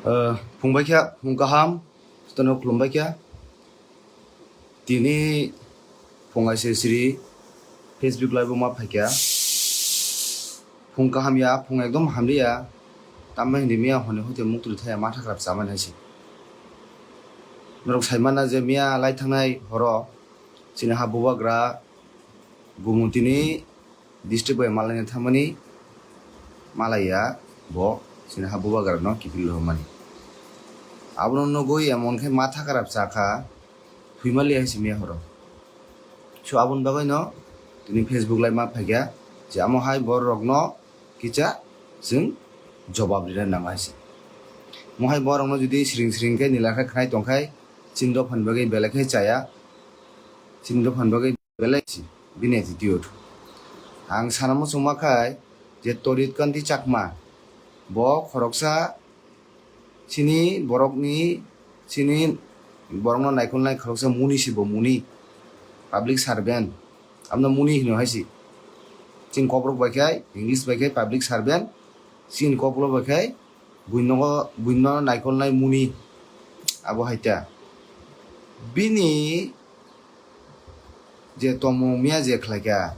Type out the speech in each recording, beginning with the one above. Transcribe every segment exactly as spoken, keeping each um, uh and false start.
Phung bai kha, phung kaham, jotono khulum bai kha. Tini phung aise siri Facebook live o ma phaikha. Phung kaham ya, phung ekdom hamliya. Tamma hindi miya hone hoite muktwi thaya ma thakrap chamani hai se. Norok sai mana je miya lai thangnai horo chini ha bubagra Gumutini district bai malaina thangmani malaiya bo chini ha bubagra no kiphil rohormani. Abono nugwi emon khe ma thakarap chakha, thwimaliya hai se miya horo. So aboni bagwi no tini Facebook live ma phaikha je amo hai borok no kisa chwng jobab rina nango hai se. Mo hai borok no jodi siring siring khe nila khe khnai tongkhai chini dophani bagwi belai khe chaya, chini dophani bagwi belai si bini attitude. Ang sana muchungma khai je Torit Kanti Chakma bo khoroksa chini borokni, chini borokno naikolnai khoroksa muni si bo muni, public servant, amno muni hino hai si. Chini kokrok bai khai, English bai khai public servant, chini kokrok bai khai buino, buino naikolnai muni abo hai ta. Bini je tongmung miya je khlaikha,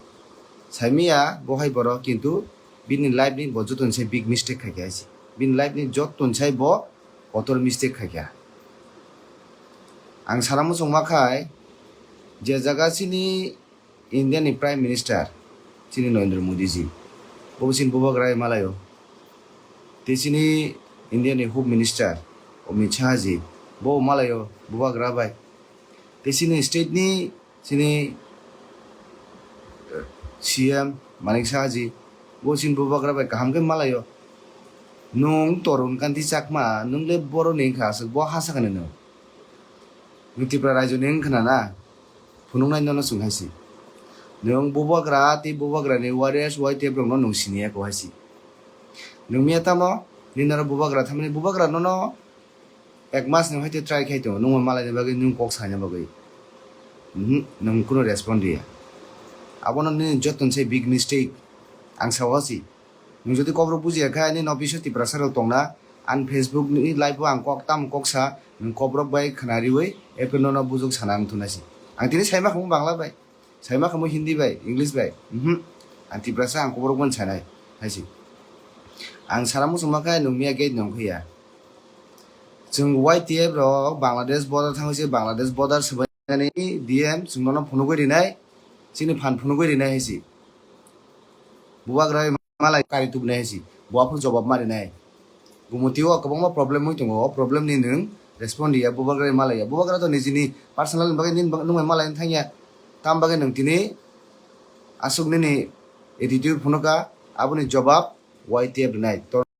saimiya bo hai borok, kintu bini life ni bo joto ni sai big mistake khaikha hai se. Bini life ni joto ni sai bo kotor mistake khaikha. Ang sana muchungma khai je jaga chini India ni Prime Minister chini Narendra Modi ji, bo chini bubagra bai malaio. Tei chini India ni Home Minister Amit Shah ji, bo malaio bubagra bai. Tei chini state ni chini, eh, C M Manik Saha ji, bo chini bubagra bai kaham khe malaio. Nwng Torun Kanti Chakma, nwng le borok ni wngkha aswk, bo ha sakani nwng. Nwng Tripura raijo ni wngkha na? Phunuknai nono chwng hai se. Nwng bubagra tei bubagra ni warriors, Y T F rok no nwng siniya ko hai se. Nwng miya tamo, nini oro bubagra thamani bubagra nono ek mas ni hoite try khai tongo, nwng malaina bagwi, nwng kok saina bagwi. Mhm, nwng kunu respond riya. Abono nini joto ni sai big mistake. Ang sao si. Nwng jodi kokrok bujiya khe, nini office o Tiprasa rok tongna, ani Facebook ni live o ang kok, tamo kok sa, nwng kokrok bai khna riwi, epre nono bujok sana wng thunai si. Ang tini saima khamu Bangla bai. Saima khamu Hindi bai, English bai. Mhm. Ang Tiprasa, ang kokrok bai sanai. Hai si. Ang sana muchungma khe nwng miya gate nong khe ya. Chwng Y T F rok Bangladesh border thangwi se Bangladesh border swbainani D M chwng nono phunugwi rinai, chini phan phunugwi rinai hai se. Bubagra malai kari tubunai hai se. Bo aphuru jobab ma rinai. Gumutio kwbangma problem wng tongo. O problem ni nwng respond riya, bubagra malaiya. Bubagra to nijini personal ni bagwi nini bag-, nwng bai malai thangya. Tam bagwi nwng tini aswk nini attitude phunukha, aboni jobab Y T F rinai.